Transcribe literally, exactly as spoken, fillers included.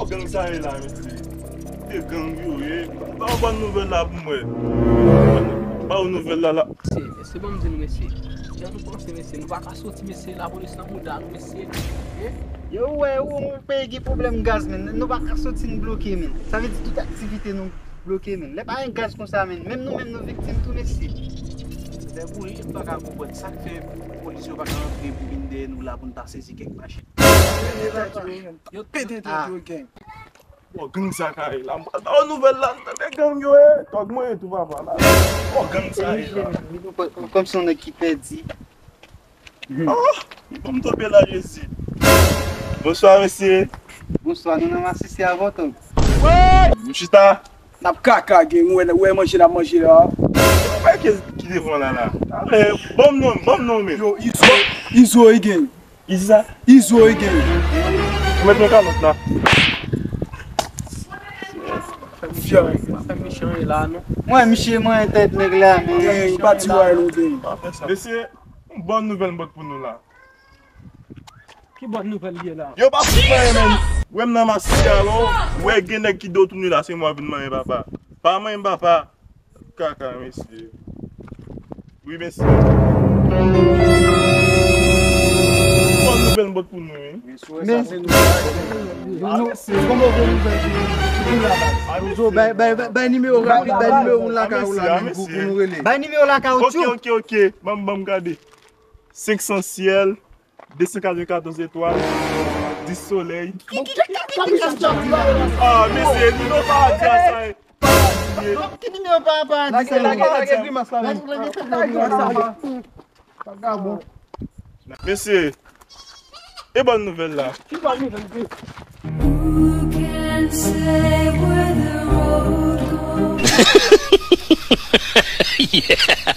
Gang sa ye la, mesye. Se gang yo ye. Ba w bòn nouvèl la pou mwen. Ba w nouvèl la la. Mesye, mesye, ban m di nou, mesye. Jan nou panse, mesye, nou pa ka soti, mesye, lapolis nan mouda nou, mesye. Eh? Yo, wè, ou, yon peyi gen pwoblèm gaz, men. Nou pa ka soti, n bloke, men. Sa vle di tout aktivite nou bloke, men. Lè pa gen gaz konsa, men. Menm nou menm, nou viktim tou, mesye. Lè pou li, m pa ka konprann sa k fè polis yo pa ka rantre pou vin dèyè nou la pou n ta sezi kèk machin. Yo pete tèt yo, gang. Bon, gang sa ka ye la. M pral ba w nouvèl la, m tande gang yo, eh. Tòg mwen ye tou, papa, la. Bon, gang sa ye la. Kòmsi yon nèg ki pèdi. Oh, bon, m tonbe la, Jezi. Bonswa, mesye. Bonswa, nou nan masisi avè w, Tòg. M chita. N ap kaka, gang, ou wè, ou wè manje n ap manje la. Ou wè ki, ki devan la, la. Ale, ban m non, ban m non, men. Yo, Izo, Izo, e gang. Izi sa? Izo, e gang. Ou met yon kalòt la. Fè mechan ye la, non. Mwen, misye, mwen, tèt nèg la, men. Gang, pa di wè nou, gang. Mesye, yon bòn nouvèl m pot pou nou la. Ki bòn nouvèl li ye la? Yo pa fout manyen, men. Wè m nan masisi a, non. Wè gen nèg ki do tounen la, se mwen vin manyen papa. Pa manyen papa. Kaka, mesye. Wi, mesye. Bòn nouvèl m pot pou nou, wi. Men, se yon move nouvèl ki, ki pou la, baz. Bay, bay, bay, bay nimewo rapid, bay nimewo moun lakay ou la, men, pou, pou nou rele. Bay nimewo lakay ou, tchou. Ok, ok, ok. Ban m, ban m gade. Senk san syèl. De san katrevenkatòz etwal, dis solèy. Ah, mesye, nimewo pa di sa, eh. Ki nimewo pa, pa di sa? Lage, lage, lage grimas la, men. Vagabon. Mesye, e bòn nouvèl la? Ki bòn nouvèl, mesye? Who can say where the road goes? Yeah.